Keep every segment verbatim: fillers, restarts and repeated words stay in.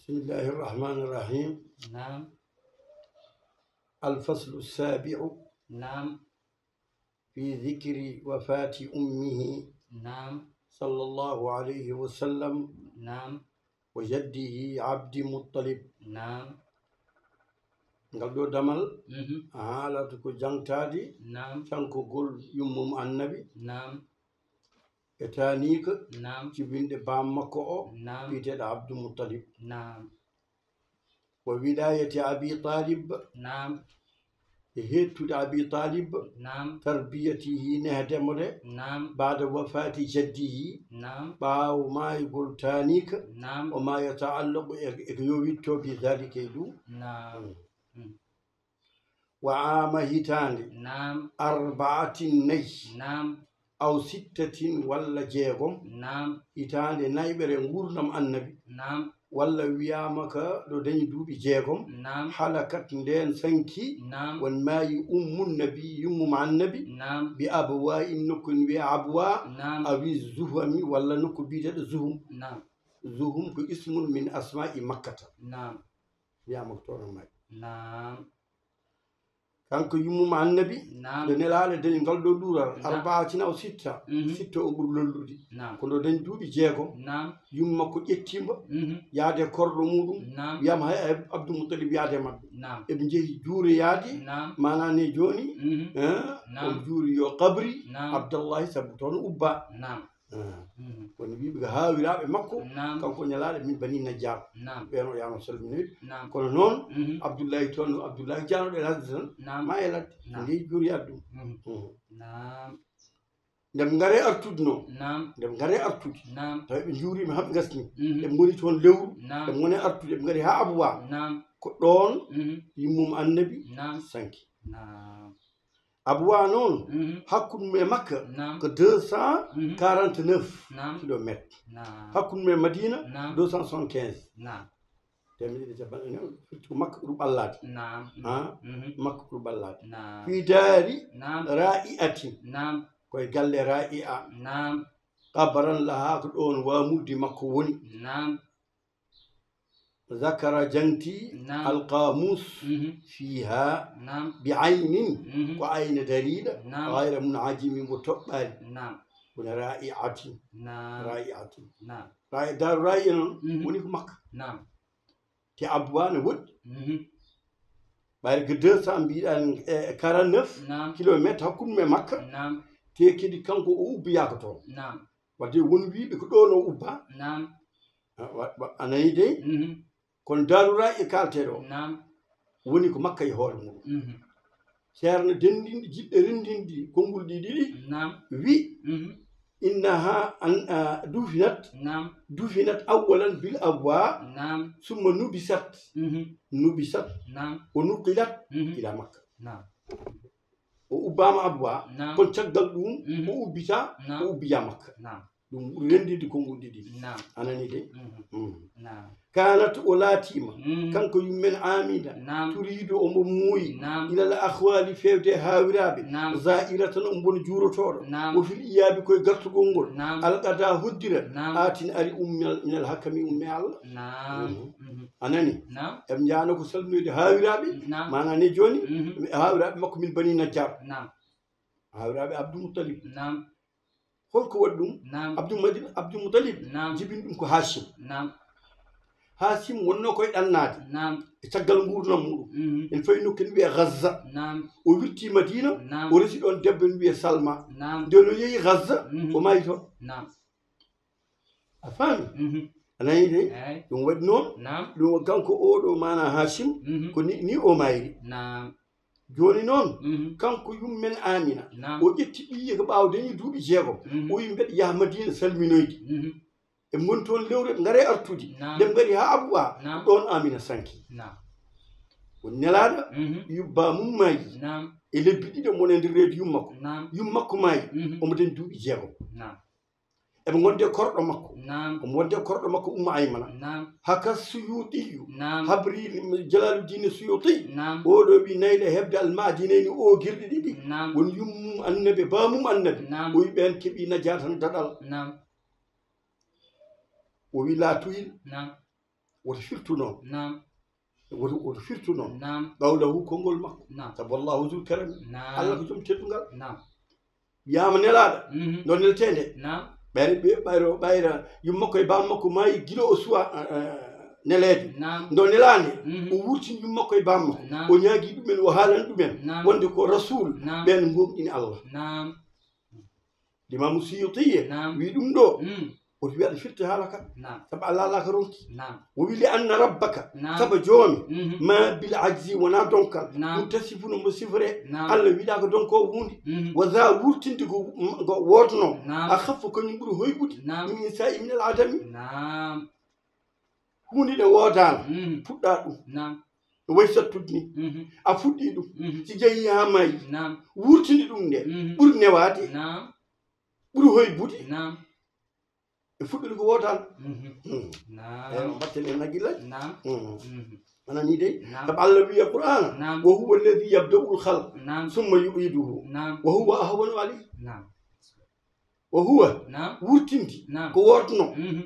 بسم الله الرحمن الرحيم. نعم. الفصل السابع نعم. في ذكر وفاة أمه نعم. صلى الله عليه وسلم نعم. وجده عبد المطلب. نعم. Ngal ɗo damal مهم. haalata ko jangtaade نعم. cankugol yummum annabi نعم. e taaniika نعم. jibinɗo baam makko o نعم. biyeteeɗo Abdul Muttalib. نعم. Wa wilayati Abi Talib, نعم. e heettude Abi Talib, نعم. tarbiyatihi, nehde mo de, نعم. baada wafaati jaddihi, نعم. ɓaawo maayugol taaniika, نعم. wa ma yataallaqu, e e ko yowitto bi dhalika e ɗum. نعم. Wa aama, hitaande, نعم. arbaatin, nayi, نعم. aw sittatin, walla jeegom, نعم. hitaande naybere nguurndam annabi, نعم. walla wiyaama ka ɗo dañi duuɓi jeegom, نعم. halakat, ndeen sanki, نعم. won maayi ummun nabi, yummum annabi, نعم. bi Abwa, in nokku ene wiyee Abwa, نعم. awi Zuhami, walla nokku biyeteeɗo Zuhum. نعم. Zuhum ko ismun min asmaa'i Makkata. نعم. Wiyaama ko toon o maayi. نعم. Kanko yummum annabi, نعم. nde Nelaaɗo dañi ngal ɗo duural, نعم. arbaatin aw sitta, مهم. sitta o ɓuri lollude. نعم. Ko nde o dañi duuɓi jeegom, نعم. yumma ko ƴettiima, مهم. yaade korɗo muɗum, نعم. wiyaama hay Abdul Muttalib yaade maɓɓe. نعم. Eɓe njehi juure yaade, نعم. maanaa ne jooni, مهم. eh, نعم. o juuri yo qabri نعم. Abdallahi, sabu toon ubba. نعم. Eh, مهم. kono wiiɓe ko haawiraaɓe makko, نعم. kanko Nelaaɗo min Bani Najjar. نعم. Ɓeen o yaano salminoyde. نعم. Kono noon, مهم. Abdullahi toon, Abdullahi jaanoɗo e ladde tan, نعم. ma e ladde. نعم. Nde juuri addu. مهم. Mhm. نعم. Nde ɓe ngare artude noon, نعم. nde ɓe ngare artude, نعم. tawi ɓe njuuriima, haɓe ngasni. مهم. Ɓe ngoni toon lewru, نعم. ɓe ngoni artude, ɓe ngari haa Abwa. نعم. Ko ɗoon مهم. yummum annabi نعم. sanki. نعم. Abwa noon, مهم. hakkunde mum e Makka نعم. ko deux cent quarante-neuf نعم. kilomètres. نعم. Hakkunde mum e Madina, نعم. deux cent soixante-quinze. نعم. Teemedde ɗiɗi e capanɗe nayi, firti ko Makka ɓuri ɓallaade. نعم. Ah, مهم. Makka ɓuri ɓallaade. نعم. Fi daari نعم. Ra'iatin, نعم. koye galle Ra'i'a. نعم. Qabran laha, ko ɗoon waamuldi makko woni. نعم. Zakara, jangti, نعم. Alqamus مهم. fiha نعم. bi aynin, مهم. ko ayna dariiɗo, نعم. gayra munajimi, mo toɓɓaani. نعم. Kono Ra'iatin, نعم. Ra'iatin. نعم. Ra'i, daaru Ra'i noon Mhm. woni ko Makka. نعم. Te Abwa ne woɗɗi. مهم. Ɓayri ko deux cent mbiɗan e quarante-neuf نعم. kilomètres hakkunde mum e Makka. نعم. Te kadi kanko o ubbiyaaka toon. نعم. Wadde won wiiɓe ko ɗoon o ubba. نعم. A, wa-, wa-, a nanii de? مهم. Kono daaru Ra'i e kaalteeɗo o نعم. woni ko Makka e hoore mum. مهم. Ceerno denndinɗo jiɗɗo renndinde konngol ɗi ɗiɗi نعم. wi, مهم. إنها أن-، آ، دفنت، نعم. دفنت أولا بالأبواء، نعم. ثم نبست، مهم. نبست، نعم. ونقلت مهم. إلى مكة. نعم. O ubbaama Abwa, نعم. kono caggal ɗum, Mhm. o ubbita, نعم. o ubbiya Makka. نعم. Ɗum ɓuri renndinde konngol ɗiɗi. نعم. A nanii de? مهم. Mm. نعم. كانت o laatiima, مهم. kanko yummen Aamina, نعم. تريد omo muuyi, نعم. إلى الأخوال feewde e haawiraaɓe, نعم. زائرة omo woni juurotooɗo, نعم. وفي الإياب ko e gartugol ngol, نعم. القضاء hoddira, نعم. آت ari ummina, من الحكم umme Allah. نعم. Mhm. مهم. A nanii? نعم. Eɓe njaano ko salminoyde haawiraaɓe, نعم. maanaa ne jooni, Mhm. haawiraaɓe makko min Bani Najjar. نعم. Haawiraaɓe Abdul Muttalib. نعم. Holko waɗi ɗum? نعم. Abdul Madi-, Abdul Muttalib نعم. jibini ɗum ko Hashim. نعم. Hashim wonnoo koye ɗannaade نعم. e caggal nguurndam muɗum. مهم. Ene fayi nokku ene wiyee Gaza. نعم. O wirti Madina, نعم. o resi ɗoon debbo ene wiyee Salma. نعم. Nden o yehi Gaza, Mhm. o maayi toon. نعم. A faami? مهم. A nanii de? أي. Ɗum waɗi noon, نعم. ɗum kanko oɗo maanaa Hashim, مهم. ko ni, ni o maayri. نعم. Jooni noon, مهم. kanko yummen Aamina, نعم. o ƴetti ɓiye ko ɓaawo dañi duuɓi jeegom. Mhm. O wi mbeɗa yaha Madina salminoyde. مهم. Ɓe ngoni toon lewre, ɓe ngare artude. نعم. Nde ɓe ngari haa Abwa, نعم. ɗoon Aamina sanki. نعم. O Nelaaɗo, مهم. yumma mum maayi. نعم. E lebbi ɗiɗi omo woni e nder reedu yumma makko. نعم. Yumma makko maayi, Mhm. omo dañi duuɓi jeegom. نعم. Eɓe ngondi e korɗo makko. نعم. Omo wondi e korɗo makko Ummu Aymana. نعم. Haka Suyuuɗiyu, نعم. habri Jalaaludiine Suyuuti. نعم. Oɗo wi nayla heɓde almadinayni o girɗe ɗiɗi. نعم. Won yummum annabi, baamum annabi. نعم. O wi ɓeen keɓi najaatan daɗal. نعم. O wi laa tuyil. نعم. Woto firtu noon. Naam. Woto woto firtu noon. Naam. Qawlahu konngol makko. Naam. Sabu Allahu zul karami. Naam. Allah ko joom teddungal. Naam. Wiyaama nelaaɗo. Mhm. Ndo neltee nde. Naam. Ɓayre ɓe ɓayro ɓayra yumma makko e baam makko maayi gila o suwa eh, eh, neleede. Naam. Ndo nelaande Mhm. o wurtini yumma makko e baam makko. Naam. O ñaagii ɗumen o haalani ɗumen. Naam. Wonde ko rasul Naam. ɓeen ngoonɗini Allah. Naam. Limaamu Suyuti Naam. wii ɗum ɗo. Mm. Woto wiyaɗo firti haala ka. Naam. Sabu Allah alaa ka ronki. Naam. O wii li anna rabbaka. Naam. Sabu joomi. Mhm. Ma bil ajzi wonaa donkal. Naam. Ɗum tasifu no mo sifre. Naam. Allah wiɗaa ko donkoowo huunde. Mhm. Wa za wurtinde ko ko wootno. Naam. A xaffu kañum ɓuri hoyɓude. Naam. Min insa i min al adami. Naam. Huunde nde wootaano. Mhm. Puɗɗaa ɗum. Naam. Way sattudni. Mhm. A fuɗɗii ɗum. Mhm. Si jeyi haa maayi. Naam. Wurtini ɗum nde. Mhm. Ɓuri newaade. Naam. Ɓuri hoybude. Naam. E fuɗɗude ko wootaano. Mhm. Hmm. Naam. Eywa, mbatten en nagilla. Naam. Hmm. Mhm. Anani dey. Naam. Sabu Allah wiya Qur'aana. Naam. Wa huwa alladhi yabda'u al-khalq Naam. thumma yu'iduhu. Naam. Wa huwa ahwanu alayhi. Naam. Wa huwa Naam. wurtindi Naam. ko wootno. Mhm.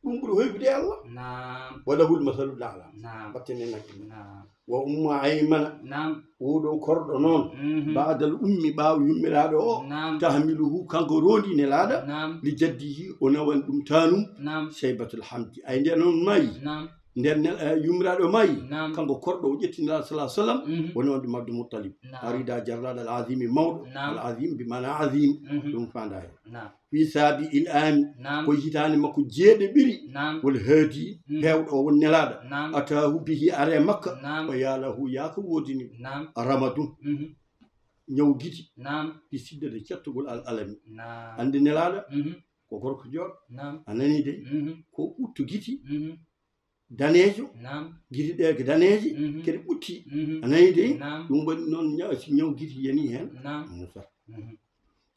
Ɗum ɓuri hoybude e Allah. Naam. Wa lahul masalul a'la. Naam. Mbatten en nagilla. Naam. Wa ummu aymana. Naam. Oɗo korɗo noon. Mhm. Ba'dal ummi ɓaawo yummiraaɗo o. Naam. Tahmiluhu kanko rondi nelaaɗo. Naam. Li jaddihi o nawan ɗum tanum. Naam. Shaybatul hamdi. Ay nden noon mayi. Naam. Nden nel- eh, yummiraaɗo mayi. Naam. Kanko korɗo o ƴetti nelaaɗo sallallahu alaihi wasallam. Mhm. O nawan ɗum Abdul Muttalib. Naam. Arida jarraɗo al azimi mawɗo. Naam. Al azim bi mana azim. Mhm. Ɗum fanda hen. Naam. Fi sabi il ami. Naam. Ko hitaande makko jeeɗiɓiri. Naam. Wal haadi. Mhm. Heewɗo o won nelaaɗo. Naam. Atahu bihi are makka. Naam. O yalahu yaaka woodini. Naam. Ramadun. Mhm. Ñaw giti. Naam. Fi siddade cettugol al alami. Naam. Andi nelaaɗo. Mhm. Ko gorko jooɗo. Naam. A nani de. Mhm. Ko ɓuttu giti. Mhm. Daneejo. Naam. Giti ɗe ko daneeji. Mhm. Kadi ɓutti. Mhm. A nani de. Naam. Ɗum waɗi noon ñaw si ñaw giti yani hen. Naam. Musa. Mhm.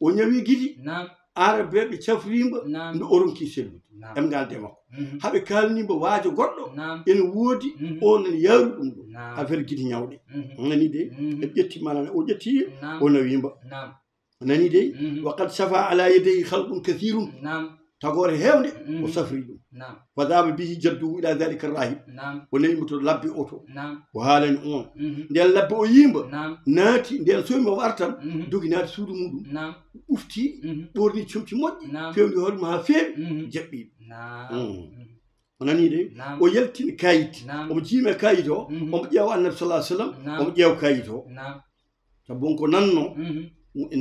O ñawi giti. Naam. Arabeɓe cafrimba. Naam. Nde o ronki sellude. Naam. Ɗemngal de makko. Mhm. Haɓe kalnimba waajo goɗɗo. Naam. Ene woodi. Mhm. On ene yaawi ɗum ɗo. Naam. Affaire giti ñawɗe. Mhm. Nani de. Mhm. Ɓe ƴetti mana o ƴetti. Naam. O nawimba. Naam. Nani de. Mhm. Wa qad shafa ala yadayhi khalqun kathirun. Naam. Tagoore heewde. Mhm. O safri ɗum. Naam. Wa dhaba bihi jadduhu ila dhalika rahib. Naam. O nawimba to labbe oto. Naam. O haalani on. Mhm. Nden labbe o yimba. Naam. Naati nden soyma o artan. Mhm. Dogi naati suudu muɗum. Naam. Ɓufti. Mhm. Ɓorni comci moƴƴi. Naam. Fewndi hoore mum haa feewi. Mhm. Jaɓɓi. Naam. Mm. O nani de. Naam. O yaltini kayit. Naam. Omo jiima kayit o. Mhm. Omo ƴeewa annabi sallallahu alaihi wasallam. Naam. Omo ƴeewa kayit o. Naam. Sabu on ko nanno. Mhm.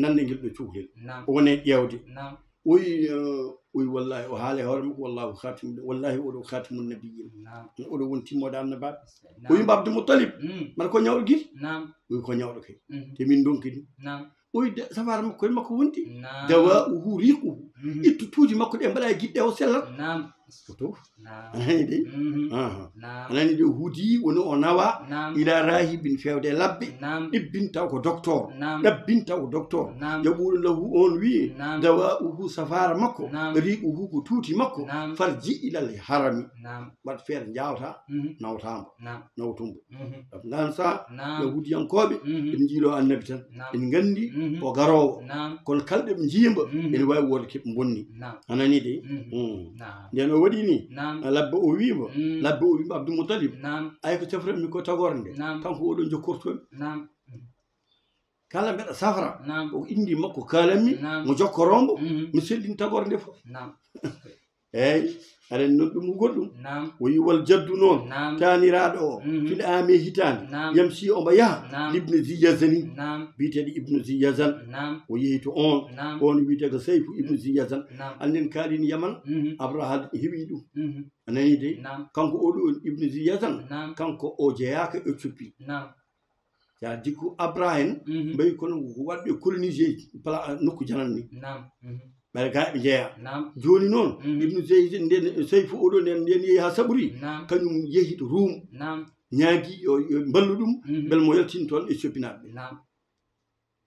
Nande ngel ɗo cukalel. Naam. O wone ƴeewde. Naam. Oyi eh, oyi wallahi o haala e hoore makko wallahu khatimu, wallahi oɗo khatimun nabiyyin. Naam. Oɗo woni timmoode annabaaɓe. Naam. Oyi mba Abdul Muttalib. Mm. Mana ko ñawɗo giti. Naam. Oyi ko ñawɗo kay. Mhm. Te min donki ɗum. Naam. Oyi de- safara makko e makko wonti. Naam. Dawa'uhu riquhu. Mhm. Ittu tuuji makko ɗe mbaɗa e giɗɗe o sellat. Naam. Ko to. Naam. Anani de. Mhm. Aha. Naam. Anani de hudi woni o nawa. Naam. Ila rahibin fewde labbe. Naam. Ɗibbin taw ko docteur. Naam. Ɗabbin taw ko docteur. Naam. Yaqulu lahu on wi'i. Naam. Dawa'uhu safara makko. Naam. Riquhu ko tuuti makko. Naam. Farji ilal harami. Naam. Waɗ feere jawta. Mhm. Nawtamba. Naam. Nawtumbo. Mhm. Ɗam ngan sa. Naam. Yahudiyankooɓe. Mhm. Ɓe njiilo annabi tan. Naam. Ɓe nganndi Mhm. ko garoowo. Naam. Kono kala ɗe ɓe njiyimba. Mhm. Ene waawi wooda keɓe bonni. Naam. Anani de. Mhm. Mm. Naam. Nden o waɗi ni. Naam. Labbe o wiima. Mm. Labbe o wiima Abdul Muttalib. Naam. Ay ko cafranmi ko tagorde nde. Naam. Kanko oɗo jokkortomi. Naam. Kala mbeɗa safra. Naam. O indi makko kalanmi. Naam. Mo jokkorombo. Mhm. Mi sellin tagorde fof. Naam. Eyyi. Aɗa anndi noon ɗum ko goɗɗum. Naam. O yi wal jaddu noon. Naam. Taaniraaɗo o. Mhm. Fil aami hitaande. Naam. Yamsi omo yaha. Naam. Libni zi yazani. Naam. Biyeteeɗo ibnu zi yazan. Naam. O yehi to on. Naam. On wiyetee ko Sayfu ibnu zi yazan. Naam. Annden kaalin Yaman. Mhm. Abraha heɓi ɗum. Mhm. A nani de. Naam. Kanko oɗo on ibnu zi yazan. Naam. Kanko o jeyaaka Ethiopie. Naam. Sa jikku Abraham Mhm. mbayi kono ko waɗɓe colonisé pla nokku janan ni. Naam. Mhm. Ɓayde ga ɓe jeeya. Naam. Jooni noon Mhm. Ibnu Zeydi nden Sayfu oɗo nden nden yehi ha Saburi. Naam. Kañum yehi to Ruum. Naam. Ñaagi yo yo ɓe mballu ɗum. Mhm. Bel mo yaltin toon Ethiopie naɓɓe. Naam.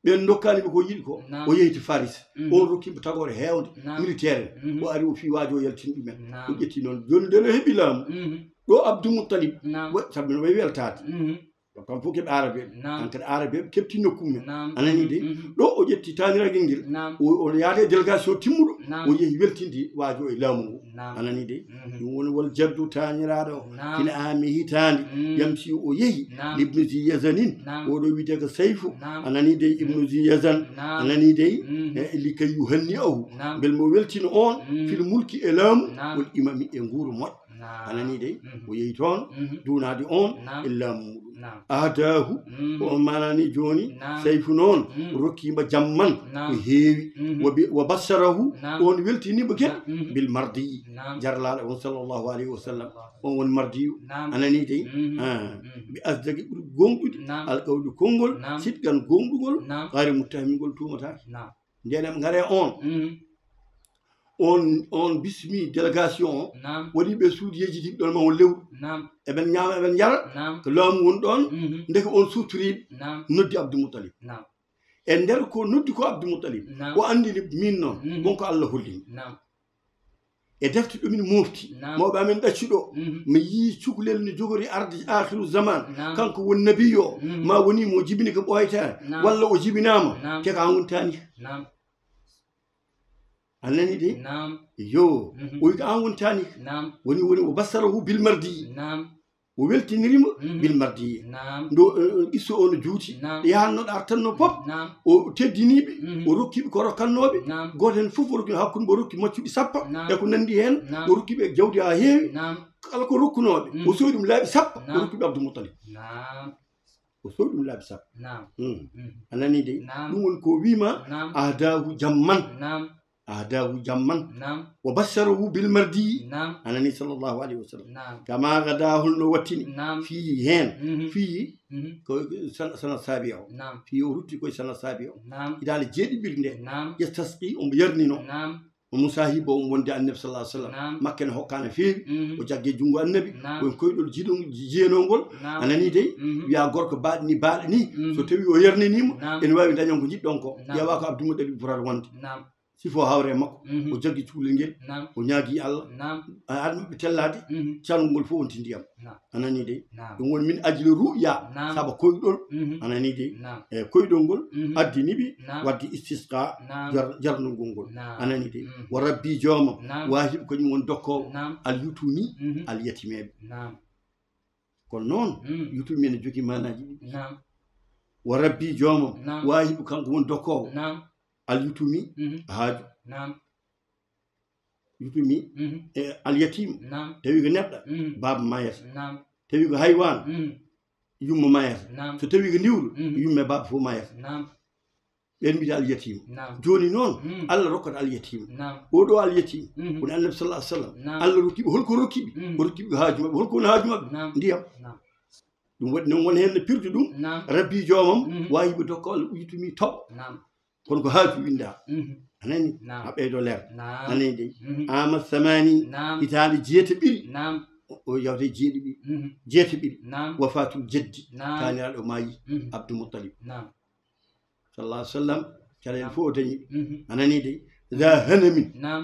Ɓen dokkani ɓe ko yiɗi ko. Naam. O yehi to Faris. Mhm. On rokki mo tagoore heewde. Naam. Militaire en. Mhm. O ari o fii waajo o yaltin ɗumen. Naam. O ƴetti noon. Jooni nden o heɓi laamu. Mhm. Ɗo Abdou Moutalib. Naam. Wa- sabu no wayi weltaade. Mhm. Kam fof keɓe Arabeeɓe. Naam. An kadi Arabeeɓe keɓti nokku mum en. Naam. A nanii dey? Mhm. Ɗo o ƴetti taaniragel ngel. Naam. O, o yaade e délégation timmuɗo. Naam. O yehi weltinde waajo e laamu ngu. Naam. A nanii dey? Mhm. Ɗum woni wal jaddu taaniraaɗo. Naam. Fil aami hitaande. Mm. Yamsi o yehi. Naam. Libnu zi yazanin. Naam. Oɗo wiyetee ko Sayfu. Naam. A nanii dey? Ibnu zi yazan. Naam. A nanii dey? Mhm. E, likay yuhanni ahu. Naam. Mbel mo weltina on. Mm. Fil mulki e laamu. Naam. Wal imami e nguuru moƴƴo. Naam. A nanii dey? Mhm. O yehi toon. Mhm. Duunaade on. Naam. E laamu muɗum. Naam. Ahdaahu, mm, ko on maanani jooni, naam, Sayfu noon, mm, rokkiima jamman, naam, ko heewi. Mhm. Wa bi-, wa bassarahu, naam, on weltiniima kadi, naam, mhm, bil mardi. Naam. Jarlaaɗo on sallallahu alayhi wa sallam. Sallallahu alayhi wa sallam. On woni mardiyu. Naam. A nanii dey? Mhm. Ah. Mhm. Bi asdaqi ɓuri gooŋɗude. Naam. Al qawli konngol, naam, sidqan gooŋɗungol, naam, gayri muttahami ngol tuumataake. Naam. Ndeen eɓe ngara e on. Mhm. On, on bismi délégation o. Naam. Waɗi ɓe suudu yejjitiiɓe ɗon ma on lewru. Naam. Eɓen ñaama, eɓen njara. Naam. Ko laamu woni ɗon. Mhm. Ndeke on suttoriiɓe. Naam. Noddi Abdul Muttalib. Naam. E nder ko noddi ko Abdul Muttalib. Naam. O anndini min noon. Mhm. Won ko Allah hollimi. Naam. E defte ɗo min mofti. Naam. Mawɓe amen ɗacci ɗo. Mhm. Mi yii cukalel no jogori arde aakhiru zaman. Naam. Kanko woni nabiyo. Mhm. Ma woni mo jibini ko ɓooytaani. Naam. Walla o jibinaama. Naam. Te ko an woni taani. Naam. A nanii dey? Naam. Yo. Mhm. O wi ko an woni taani. Naam. Woni, woni o bassarahu bil mardi. Naam. O weltiniri mo, mhm, bil mardi. Naam. Ndo, eh, eh, qissa o no juuti. Naam. Ɗo yahanno, ɗo artanno fof. Naam. O teddini ɓe, mhm, o rokki ɓe ko rokkannoo ɓe. Naam. Gooto heen fof o rokki, hakkunde mbo o rokki maccuɗi sappo, naam, e ko nanndi heen. Naam. O rokki ɓe jawdi haa heewi. Naam. Kala ko rokkunoo ɓe, mhm, o soodi ɗum laabi sappo, o, naam, rokki ɓe Abdul Muttalib. Naam. O soodi ɗum laabi sappo. Naam. Mm. Mhm. A nanii dey? Naam. Ɗum woni ko wiima, naam, ahdaahu jamman. Naam. Ahdaahu jamman. Naam. Wa bassarahu bil mardi. Naam. A nanii, sallallahu alayhi wa sallam. Naam. Kama gada, holno wattini. Naam. Fiihi heen. Mhm. Fiihi, mhm, ko sana, sana saabi o. Naam. Fiihi o rutti koye sana saabi o. Naam. Hitaande jeeɗiɓɓire nde. Naam. Yastasqi, omo yarnino. Naam. Musaahiba o wonde Annabi sallallahu alayhi wa sallam. Naam. Makka ne hokkaano feewi. Mhm. O jagge junngo Annabi. Naam. Ko koyɗol jiiɗo, jeenongol. Naam. A nanii dey? Mhm. Wiya gorko baaɗo ni, baaɗo ni. Mhm. So tawi o yarniniima, naam, ene waawi dañan ko njiɗɗon ko. Naam. Ƴeewa ko Abdul Muttalib fotata wonde. Naam. Sifo hawre makko, mhm, o jaggi cukalel ngel, naam, o ñaagi Allah, naam, aɗa maɓɓe tellaade, mhm, cangol ngol fof wonti ndiyam. Naam. A nanii dey? Naam. Ɗum woni min ajli ru'ya, naam, saabu koyɗol, mhm, a nanii dey? Naam. E koyɗol ngol, mhm, addini ɓe, naam, waɗde istisqa, naam, jar-, jarnugol ngol. Naam. A nanii dey? Mhm. Wa rabbi joomam, naam, waahibu kañum woni dokkoowo, naam, al yutumi, mhm, al yatimeeɓe. Naam. Kono noon, mm, yutumi ene jogii maanaaji ɗiɗi. Naam. Wa rabbi joomam, naam, waahibu kanko woni dokkoowo. Naam. Al yutumi, mhm, haaju. Naam. Yutumi, mhm, e al yatim. Naam. Tawi ko neɗɗo, mhm, baaba mayata. Naam. Tawi ko haywaan, mhm, yumma mayata. Naam. So tawi ko niwɗo, mhm, yumma e baaba fof mayata. Naam. Ɓeen mbiyata al yatim. Naam. Jooni noon, mm, Allah rokkata al yatim. Naam. Oɗo al yatim, mhm, woni Annabi sallallahu alayhi wa sallam. Naam. Allah rokki ɓe, holko rokki ɓe? Mm. O rokki ɓe haaju maɓɓe. Holko woni haaju maɓɓe? Naam. Ndiyam. Naam. Ɗum waɗi noon won heen no pirti ɗum. Naam. Rabbi joomam, mhm, waawi ɓe dokka Allah yutumi toɓo. Naam. Kono ko haaju winndaa. Mhm. A nanii? Naam. A ɓeydo leer. Naam. A nanii dey? Mhm. Ama samani, naam, hitaande jeetaɓiri. Naam. O, o yawta e jeeɗiɗi. Mhm. Jeetaɓiri. Naam. Wafatul jaddi. Naam. Taaniraaɗo maayi. Mhm. Abdul Muttalib. Naam. Sallallahu alayhi wa sallam, caɗeele, naam, fof o dañi. Mhm. A nanii dey? Za hanamin. Naam.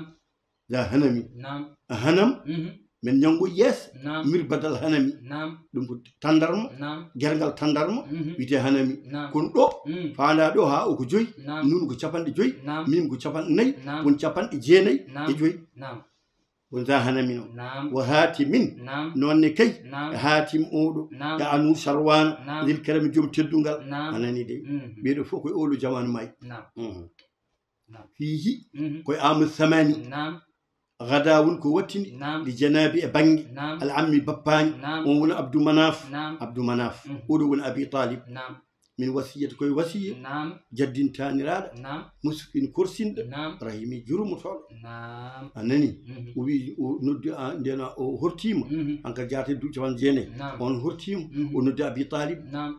Za hanamin. Naam. Hanam, mhm, min ñawngo yees, naam, mirbadal hanami. Naam. Ɗum ko tanndarma, naam, gerngal tanndarma, mhm, wiyetee hanami. Naam. Kono ɗo, mm, faandaa ɗo haa o ko joyi, naam, nuun ko capanɗe joyi, naam, miim ko capanɗe nayi, naam, won capanɗe jeenayi, naam, e joyi. Naam. Won za hanamin o. Naam. Wa haatimin. Naam. Noon ne kay, naam, e haatim oɗo, naam, e anu sarwaana, naam, zil karami joom teddungal. Naam. A nanii dey? Mhm. Ɓeeɗo fof koye oɗo jamaanu maayi. Naam. Mhm. Naam. Fiihi, mhm, koye amu samani. Naam. Gada woni ko wattini, naam, li janaabi e bannge, naam, al ammi bappaaño. Naam. On woni Abdou Manaf. Naam. Abdou Manaf. Mhm. Oɗo woni Abi Talib. Naam. Min wasiyata koye wasiya. Naam. Jaddin taaniraaɗo. Naam. Muskin korsinɗo. Naam. Rahimi jurmotooɗo. Naam. A nanii? Mhm. O wi, o noddi, a, ndeen o hortiima. Mhm. Hanka jaate duuɓi capanɗe jeenayi. Naam. On hortiima. Mhm. O noddi Abi Talib. Naam.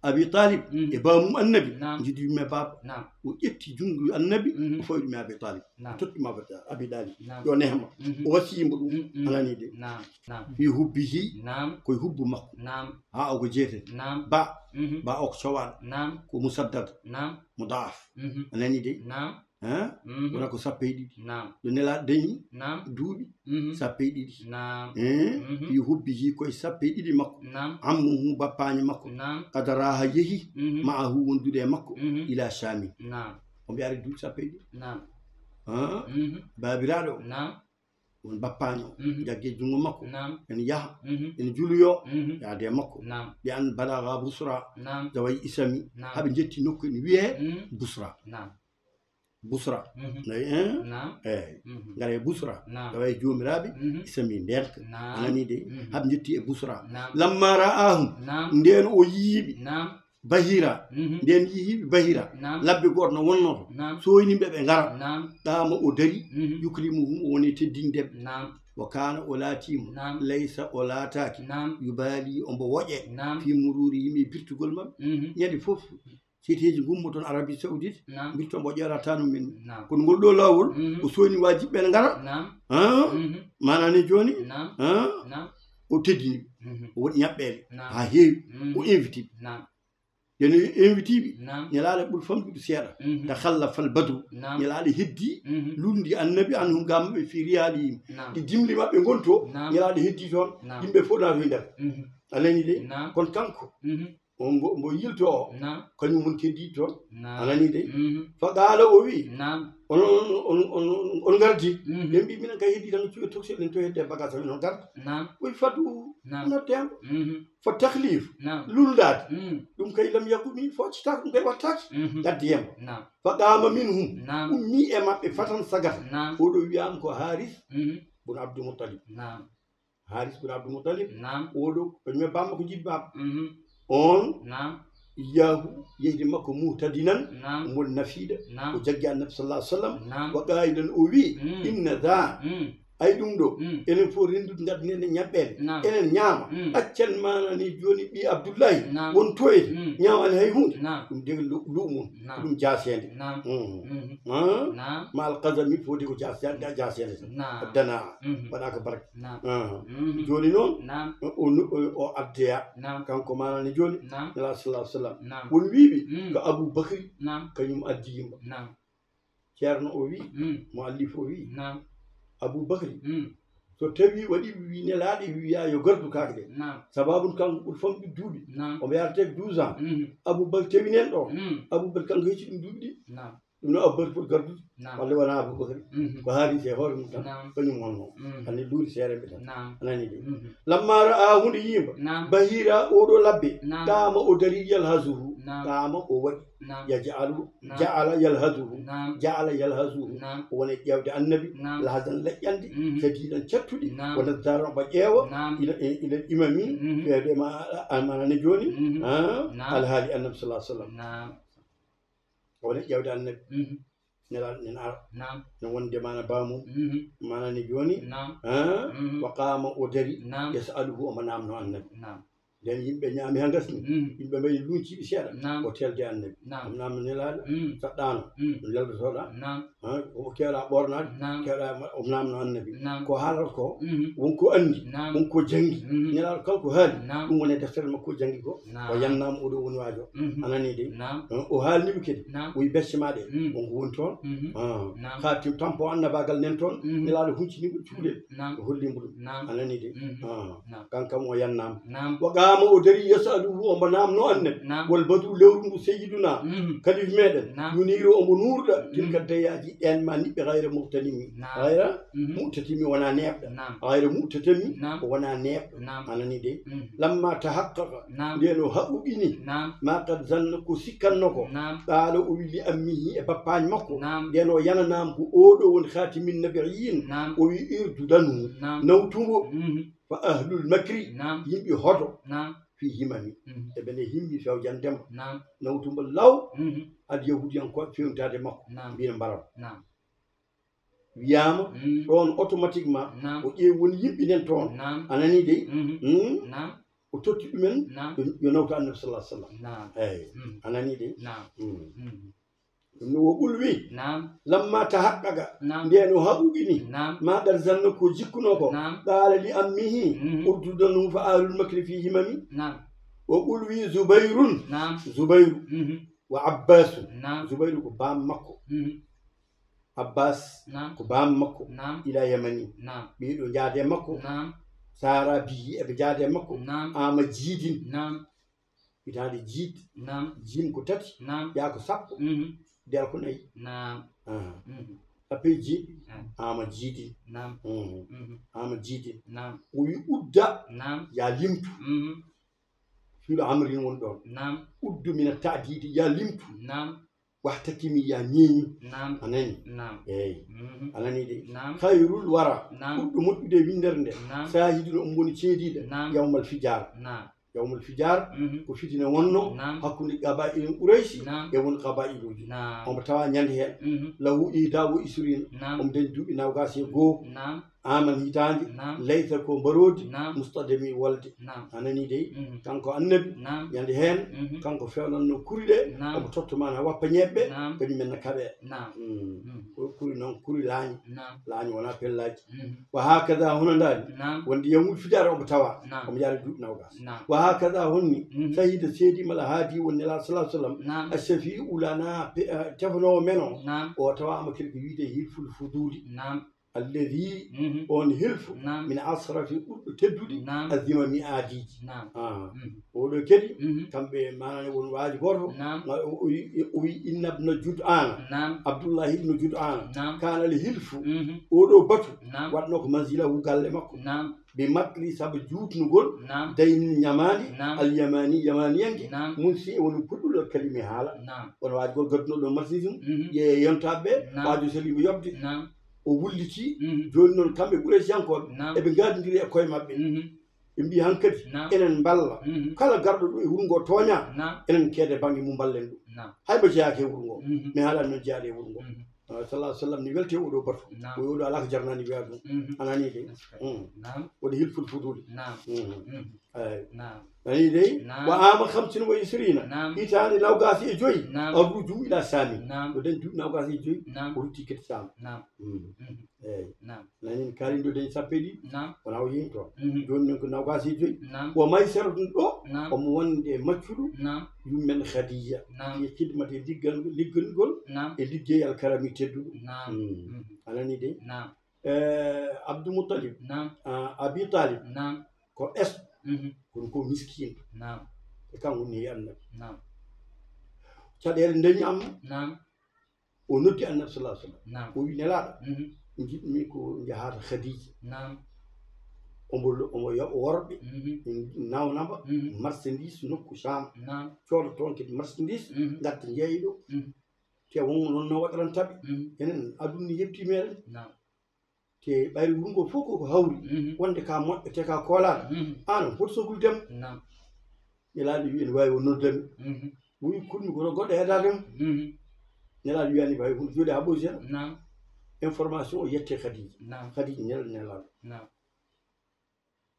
Abi Talib, mhm, e baamum Annabi, naam, njiɗi ɗum e baaba. Naam. O ƴetti junngo Annabi, mhm, o fawi ɗum e Abi Talib. Naam. O totti mo Abi Ta-, Abi Talib. Naam. Yo nehma. Mhm. O wasiyii mo ɗum. Mhm, mhm. A nanii dey? Naam, naam. Fi hubbihi, naam, koye hubbu makko. Naam. Haa o ko jeetati. Naam. Ba, mhm, ba o ko cowaaɗo. Naam. Ko musaddad. Naam. Mudaaf. Mhm. A nanii dey? Naam. Hein? Mhm. Wona ko sappo e ɗiɗi. Naam. Ɗo Nelaaɗo dañi Naam. duuɓi Mhm. sappo e ɗiɗi. Naam. Hein? Mhm. Fi hubbihi, koye sappo e ɗiɗi makko. Naam. Ammuhu, bappaani makko. Naam. Qad raaha, yehi, Mhm. ma'ahu, wondude e makko, Mhm. ila Shaamin. Naam. Omo ari duuɓi sappo e ɗiɗi. Naam. Hein? Mhm. Baabiraaɗo o. Naam. Won bappaani o. Mhm. Jagge junngo makko. Naam. Ene yaha. Mhm. Ene juluyo. Mhm. Yaade e makko. Naam. Li an balaga Busra. Naam. Zaway Isami. Naam. Haɓe njetti nokku ene wiyee Mhm. Busra. Naam. Busra. Mhm. Nayi, hein? Naam. Eyi. Mhm. Ngara e Busra. Naam. Tawa e joomiraaɓe Mhm. Isami ndenka. Naam. A nanii de? Mhm. Haɓe njetti e Busra. Naam. Lamma ra'ahum. Naam. Ndeen o yiyiɓe. Naam. Bahira. Mhm. Ndeen yiyiɓe Bahira. Naam. Labbe gooto no wonnoto. Naam. Sooyni ɓe ɓe ngara. Naam. Ɗaama o dari. Mhm. Yukrimuhum, o woni teddinde ɓe. Naam. Wa kaana, o laatiima. Naam. Laysa, o laataaki. Naam. Yubaali, ombo woƴe. Naam. Fi mururihim, e birtugol maɓɓe. Mhm. Ñande fof, siteeji ngummo toon Arabie Saoudite, Naam. Mbirto mbo ƴeewrataano min. Naam. Kono ngol ɗoo laawol, Mhm. o sooyni waajiɓe ɓe ne ngara. Naam. Ah? Mhm. Maanaa ne jooni? Naam. Ah? Naam. O teddini ɓe. Mhm. O waɗi ñaɓɓeele. Naam. Haa heewi. Mhm. O inviti ɓe. Naam. Yen o inviti ɓe. Naam. Nelaaɗo ɓuri famɗude seeɗa. Mhm. Takhallafa al-badru. Naam. Nelaaɗo heddi. Mhm. Luulndi Annabi anhum ga maɓɓe fi rihaalihim. Naam. Ɗi dimli maɓɓe ngonto. Naam. Nelaaɗo heddi toon. Naam. Yimɓe fof naati e nder. Mhm. A nanii de? Naam. Kono kanko, Mhm. o mbo, mbo yilto o, Naam. kañum woni keddiiɗo toon. Naam. A nanii de? Mhm. Fa qaala, o wi, Naam. "On, on, on, on, on, on ngardi?" Mhm. Ɓe mbi, "Minen kay heddi tan no cuɓe tokosel, en to hedde bagage amen, on ngarda." Naam. O wi, "Fadu, Naam. nodde am." Mhm. Fa taklif, Naam. luulndaade. Mhm. Ɗum kay lam yakumi, foccitaaka, ɗum kay wattaaki. Mhm. Ngaddi yembo. Naam. Fa qaama minhum, Naam. ummi e maɓɓe, fatan sagata. Naam. Oɗo wiyaama ko Haaris Mhm. bun Abdul Muttalib. Naam. Haaris bun Abdul Muttalib, Naam. oɗo, kañum e bamma ko jiɗi bamma. Mhm. On Naam. yahu, yehde makko muhtadinan, Naam. omo nafiiɗa, Naam. o jaggi Annabi sallallahu alaihi wasallam, Naam. wa qaa'ilan, o wi, Mm. "Inna dha, Mm. ay ɗum ɗo, Mm. enen fof renndude ngadden e ñaɓɓeele, Naam. enen ñaama, Mm. accen maanani jooni ɓii Abdullahi, Naam. won toyde, Mm. ñaamani hay huunde, Naam. ɗum de lu-, luumun, Naam. ɗum jaaseende." Naam. Mm. Mhm. Ah? Naam. Ma al qazami, foti ko jaaseende, jaaseende tan. Naam. Dana, Mhm. waɗa ko barke. Naam. Ah. Mhm. Jooni noon, Naam. o, o, o addeya. Naam. Kanko maanani jooni, Naam. Nela sallallahu alaihi wasallam. Naam. Won wiiɓe Mm. ko Abu Bakri, Naam. kañum addi yimɓe. Naam. Ceerno o wi, Mm. mo allif o wi, Naam. Abu Bakri, Mm. so tawi waɗi wi Nelaaɗo wiya yo gardu kaake ɗe. Naam. Sababu kanko ɓuri famɗi duuɓi. Naam. Omo yarate douze ans. Mhm. Abu Bakri tawi nen ɗo. Mm. Abu Bakri kanko hecci ɗum duuɓi ɗi. Naam. Ɗum no Abu Bakri foti gardude. Naam. Walla wona Abu Bakri. Mhm. Ko Haaris e hoore mum tan. Naam. Kañum wonno. Mm. Hannde luuri seere mbi tan. Naam. A nanii de? Mhm. Lamma ra'a, hunde yiimba. Naam. Bahira, oɗo labbe. Naam. Qaama, o dari, yalhazuhu. Naam. Qaama, o waɗi. Naam. Yaj'alu, Naam. ja'ala yalhazuhu. Naam. Ja'ala yalhazuhu. Naam. O woni e ƴeewde Annabi. Naam. Lahazan, leƴƴande. Mhm. Sadiidan, cattuɗi. Naam. Wa nazzaran, omo ƴeewa. Naam. Ila, ila imami. Mhm. Feewde ma, a, a, maanani jooni. Mhm. Ah? Naam. Alhaali Annabi sallallahu alaihi wasallam. Naam. O woni e ƴeewde Annabi. Mhm. Nelaaɗo nen ara. Naam. No wonde maana bamum. Mhm. Maanani jooni. Naam. Ah? Mhm. Wa qaama, o dari. Naam. Yas'aluhu, omo naamno Annabi. Naam. Nden yimɓe ñaami haa ngasni. Mm. Yimɓe mbaɗi luunciiɓe seeɗa. Naam. O teelde Annabi. Naam. Ɗum naamno Nelaaɗo. Mm. Saɗɗaano. Mm. Ɗum leldotoɗa. Naam. Ha, o keewɗa ɓoornaade. Naam. Keewɗa ma-, o naamno Annabi. Naam. Ko haalata ko, Mhm. won ko anndi, Naam. won ko janngi. Mhm. Nelaaɗo kala ko haali, Naam. ɗum woni e deftere makko o janngi ko. Naam. O yannaama oɗo woni waajo. Mhm. A nanii de? Naam. Eh, o haalni ɓe kadi. Naam. O wi becce ma ɗe. Mm. Won ko woni toon. Mhm. Ah. Naam. Haa tim tampo annabaagal nen toon. Mhm. Nelaaɗo huncini ɓe cukalel. Naam. O holli mo ɗum. Naam. A nanii de? Mhm. Ah. Naam. Kankam o yannaama. Naam. Wa qaama, o dari, yas'aluhu, omo naamno Annabi. Naam. Wal badru, lewru ndu, sayyiduna, Mhm. kalif meɗen, Naam. yuniiru, omo nuurɗa, Mhm. tilka dayaaji, ɗeen ma niɓɓe, ghayra mughtanimi. Naam. Ghayra Mhm. mu'tatimi, wona neeɓɗo. Naam. Ghayra mu'tatami, Naam. o wona neeɓɗo. Naam. A nanii de? Mhm. Lamma tahaqqaqa, Naam. Nden o haqqoqini, Naam. ma qad zanna, ko sikkanno ko. Naam. Qaala, o wi, li ammihi, e bappaañ makko. Naam. Nden o yananaama ko oɗo woni khatimin nabiyyin. Naam. O wi, irdudanhu, Naam. nawtu mo. Mhm. Fa ahlul makri, Naam. yimɓe hoto, Naam. fi himami. Mhm. Eɓe ne himmi fewjande mo. Naam. Nawtu mo law, Mhm. ad yahudiyankooɓe fewntaade makko. Naam. Mbina mbara mo. Naam. Wiyaama Mm. ɗoon automatiquement, Naam. o ƴeewi won yimɓe nen toon. Naam. A nanii de? Mhm. Hmm? Naam. O totti ɗumen Naam. yo, yo nawtu Annabi sallallahu alaihi wasallam. Naam. Eyi. Mm. A nanii de? Naam. Hmm. Mm. Ɗum no o ɓul wi. Naam. Lamma tahaqqaqa. Naam. Nden o haqqoqini. Naam. Ma qad zanna, ko jikkunoo ko. Naam. Qaala li ammihi, Mhm. urdudanhu fa ahlul makri fi himami. Naam. O ɓul wi Zubayrun. Naam. Zubayru. Mhm. Wa Abbaasu. Naam. Zubayru ko baam makko. Mhm. Abbas, naam, ko baam makko, naam, ila yamani, naam, ɓe ɗo njaade makko, naam, sara bihi, eɓe njaade makko, naam, ama jiidin, naam, hitaande jiid, naam, jiim ko tati, naam, yaa ko sappo, mhm, del ko nayi, naam, aha, mhm, sappo e jeeɗi, naam, ama jiidin, naam, mhm, mhm, ama jiidin, naam, o wi udda, naam, yaa limtu, mhm, fiilu amrin woni ɗoon, naam, uddu mina taadidi, yaa limtu, naam, wahtakimi, yaa ñeeñu, naam, a nani, naam, eeyi, mhm, a nani de, naam, khayrul wara, naam, ɓurɗo moƴƴude e winndere nde, naam, saahidun, omo woni ceediiɗo, naam, yawmal fijaar, naam, yawmal fijaar, mhm, ko fitina wonno, naam, hakkunde qabaa'il Qurayshi, naam, e won qabaa'iluuji, naam, omo tawa ñande heen, mhm, lahu ihda wa ishrina, naam, omo dañi duuɓi noogaas e goo, naam, aman hitaande, naam, laysa ko mbaroodi, naam, mustadami wolde, naam, a nani dey, mhm, kanko annabi, naam, ñande heen, mhm, kanko fewnanno kuri ɗe, naam, omo totto mana wappa ñebbe, naam, kañum men na kaɓe, naam, mm, mhm, ko kuri noon, kuri laañi, naam, laañi wona pellaaji, mhm, wa hakada hono ndaani, naam, wonde yawmul fijaar omo tawa, naam, omo yaari duuɓi noogaas, naam, wa hakada honni, mhm, sahida seedi mala haadi won nela sallallahu alaihi wasallam, naam, ashafi'u lana pe- eh, tefanoowo men o, naam, o tawa ama kadi ko wiide hilful fuduli, naam, alladhi, mhm, on hilfu, naam, min asrafi ɓurɗo teddude, naam, azimami aadiiji, naam, aha, mhm, oɗo kadi, mhm, kamɓe manani won waaji gooto, naam, ma- o o wi o wi inna ibna jud'ana, naam, abdullahi ibnu jud'ana, naam, kana al hilfu, mhm, oɗo batu, naam, waɗno ko manzilahu galle makko, naam, bi matli sabu juutnugol, naam, dayni ñamaandi, naam, al yamani yamaniyanke, naam, mun si woni puɗɗuɗo kalimi haala, naam, won waaji gol gadduno ɗo marxisme, mhm, ƴeewe yontaɓe, naam, waaju seliba yobde, naam, o wulliti, mhm, jooni noon kamɓe Quraysiyankooɓe, naam, eɓe ngaadindiri e koye maɓɓe, mhm, ɓe mbiyi hankadi, naam, enen mballa, mhm, kala garɗo ɗo e wuro ngo tooña, naam, enen keede bannge mum mballen ɗum, naam, hay mo jeyaaki e wuro ngo, mhm, mi haalani noon jeyaade e wuro ngo, mhm, ah, sallallahu alaihi wasallam ni welte oɗo batu, naam, o oɗo alaa ko jarnani wiya ɗum, mhm, a nani de, eskay, mm, naam, woni hilful fuduli, naam, mhm, mhm, eyi, naam, nani dey, naam, wa ama khamsin wa ishrina, naam, hitaande nawgaasi e joyi, naam, arruju ila sami, naam, o dañi duuɓi nawgaasi e joyi, naam, o rutti kadi sam, naam, mm, mhm, eyi, naam, nani kaalindo dañi sappo e ɗiɗi, naam, wona o yehi toon, mhm, jooni noon ko nawgaasi e joyi, naam, wa maysaratun ɗo, naam, omo wonde maccuɗo, naam, yummen khadija, naam, fi khidmati liggal liggangol, naam, e liggeyal karami tedduɗo, naam, mm, mhm, a nani dey, naam, eh, Abdou Moutalib, naam, ah, Abi Talib, naam, ko es, mhm, kono ko miskiin, naam, e kanko woni annabi, naam, caɗeele dañi amma, naam, o noddi annabi sallallahu alaihi wasallam, naam, o wi nelaaɗo, mhm, jiɗmi ko njahaata Khadija, naam, omo omo yoɓa worɓe, mhm, nawnama, mhm, marchandise nokku Sham, naam, cooda toon kadi marchandise, mhm, ngadda jeeya ɗo, mhm, te won noon no waɗarantaɓe, mhm, enen aduna yebti meɗen, naam, te ɓayri wuro ngo fof koko hawri, mhm, wonde ka moƴƴo te ka koolaaɗo, mhm, an on foti soglude mo, naam, nelaaɗo wi ene waawi o noddami, mhm, o wi kulmi kono goɗɗo heedaade mo, mhm, nelaaɗo wiyani hay hunde jooɗi haa ɓoytena, naam, information o yette Khadija, naam, Khadija nel nelaaɗo, naam,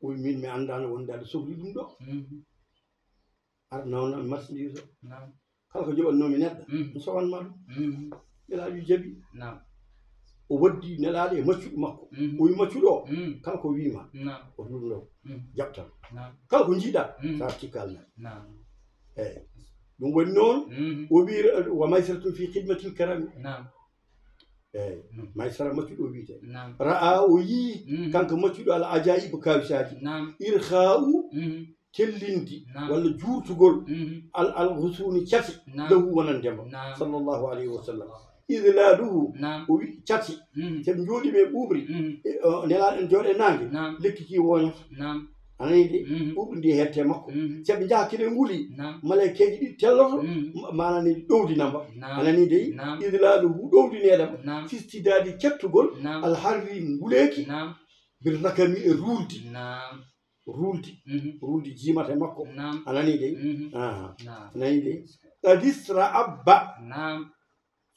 o wi min mi anndaano wonde aɗa sogli ɗum ɗo, mhm, aɗa nawna marchandise o, naam, kala ko joɓatnoomi neɗɗo, mhm, mi sowanma ɗum, mhm, nelaaɗo wi jaɓi, naam, o waddi nelaaɗo e maccuɗo makko, mhm, o wi maccuɗo o, mhm, kala ko wiima, naam, o ɗum ɗo, mhm, jaɓtan, naam, kala ko jiiɗa, mhm, sa tikkalna, naam, eyi, ɗum woni noon, mhm, o wi wa maysaratum fi khidmatil karami, naam, eyi, mhm, maysara maccuɗo o wiyete, naam, ra'a o yii, mhm, kanko maccuɗo al ajaibu kawisaaji, naam, irkha'u, mhm, tellindi, naam, walla juurtugol, mhm, al al husuni cate, naam, lahu wonande mo, naam, sallallahu alayhi wa sallam, idlaluhu, naam, o wi cate, mhm, soɓe jooɗi ɓe ɓuuɓri, mhm, e, o, nelaaɗo en jooɗe naange, naam, lekki ki woñoto, naam, a nani de, mhm, ɓuuɓri ndi hette makko, mhm, soɓe njaha kede nguli, naam, maleykeeji ɗi telloto, mhm, ma- maana ni ɗowdina mba, naam, a nani de, naam, idlaluhu ɗowdineede mba, naam, fistidadi cettugol, naam, al harri nguleeki, naam, bir rakami e ruuldi, naam, ruuldi, mhm, ruuldi jiimata e makko, naam, a nani de, mhm, aha, naam, a nani de, qad isra abba, naam,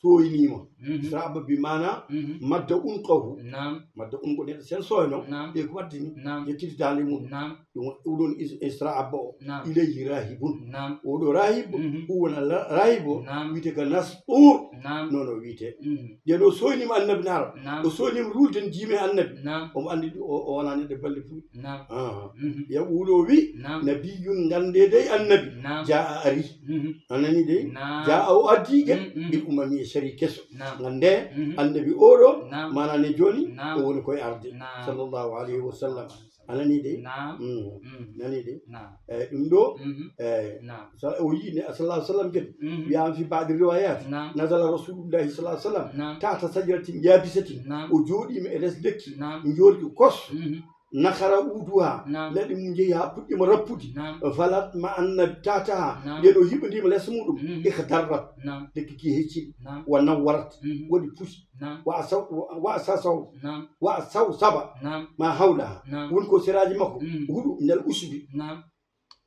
sooyniima, mhm, isra abba bi maana, mhm, madda unqahu, naam, madda unqo neɗɗo sen sooyno, naam, ɓe ko waddini, naam, yettiti daande mum, naam, ɗum ɗum ɗon is- isra abba o, naam, ilayhi rahibun, naam, oɗo rahib, mhm, huwa na la- rahib o, naam, wiyete ka nastur, naam, noon o wiyete, mhm, nden o sooyniima annabi naaro, naam, o sooyniima ruulden jiime annabi, naam, omo anndi ɗum o o wonaa neɗɗo balɗe buy, naam, aha, mhm, yaquulu o wi, naam, nabiyun ngannde dey annabi, naam, jaa ari, mhm, a nani dey, naam, jaa o addi ke, mhm, mhm, bil umami e Cari keso. Naam. Ngannde, mhm, annabi oɗo, naam, maana ne jooni, naam, o woni koye arde. Naam. Sallallahu alayhi wa sallam. A nani de? Naam. Mm. Mm. Nani de? Naam. Eyi, ɗum ɗo, mhm, eyi, naam, sa-, o yii ne, sallallahu alaihi wasallam kadi. Mhm. Wiyaama fi ba'di riwayat, naam, nazala rasulullahi sallallahu alaihi wasallam, naam, tahta sajaratin yabisatin. Naam. O jooɗiima e les lekki, naam, njoorki kos. Mhm. Nakara uduha, naam, leɗɗe mum njehi haa puɗɗiima rappude. Naam. Falat ma annabi tahtaha, naam, nden o hiɓandiima les muɗum. Mhm. Ikhdarrat, naam, lekki ki heccini. Naam. Wa nawwarat, mhm, waɗi pusi. Naam. Wa asaw-, wa, wa asasaw, naam, wa asawsaba, naam, ma hawlaha. Naam. Woni ko seraaji makko, mm, huɗu minal usbi. Naam.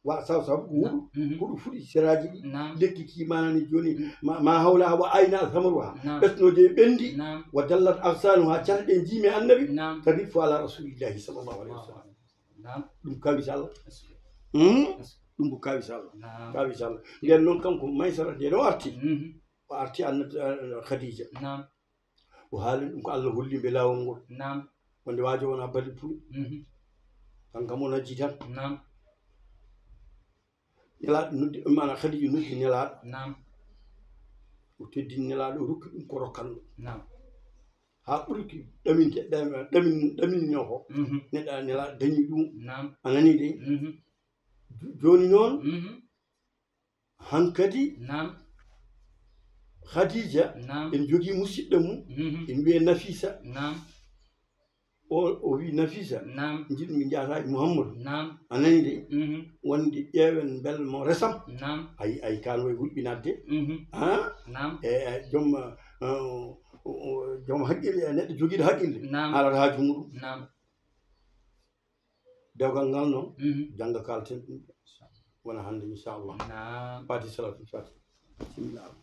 Wa asawsaba ko huɗu, naam, mhm, huɗu fuɗi seraaji ɗi. Naam. Lekki ki maana ne jooni, mm, ma, ma hawlaha wa ayna samaruha. Naam. Ɓesnooje ɓenndi. Naam. Wa dallat agsanuha, cate ɗe jiimi annabi. Naam. Tarifu ala rasulillahi sallallahu alaihi wasallam. Naam. Ɗum kawisa Allah. Est-ce que, hmm? Est-ce que, ɗum ko kawisa Allah. Naam. Kawisa Allah. Nden noon kanko Maysara nde no arti. Mhm. O arti annabi, eh, Khadija. Naam. O haali ɗum ko Allah holli mbe laawol ngol. Naam. Wonde waajo wona balli puy. Mhm. Tan kam o najji tan. Naam. Nelaaɗo noddi, maanaam Khadija noddi Nelaaɗo. Naam. O teddini Nelaaɗo, o rokki ɗum ko rokkanɗo. Naam. Haa ɓurki ɗaminte, ɗam-, ɗamin-, ɗaminno ko. Mhm. Neɗɗo Nelaaɗo dañi ɗum. Naam. A nani de? Mhm. Jo-, jooni noon, mhm, hankadi, naam, Khadija, naam, en jogii musidɗo mum, mhm, en wiyee Nafisa. Naam. O, o wii, "Nafisa, naam, njiɗmi njahata e Muhammadu." Naam. A nani de? Mhm. Wonde ƴeewen mbel mo resam. Naam. Ayi, ayi, kaan way hulɓinat de. Mhm. Ah? Naam. E, e, joom, eh, o, o, joom haqqille, e neɗɗo jogiiɗo haqqille. Naam. Haalata haaju muɗum. Naam. Dewgal ngal noon, mhm, jannga kaalten ɗum. Wona hannde, inchallah. Naam. Fati salatul fati. Bismillah.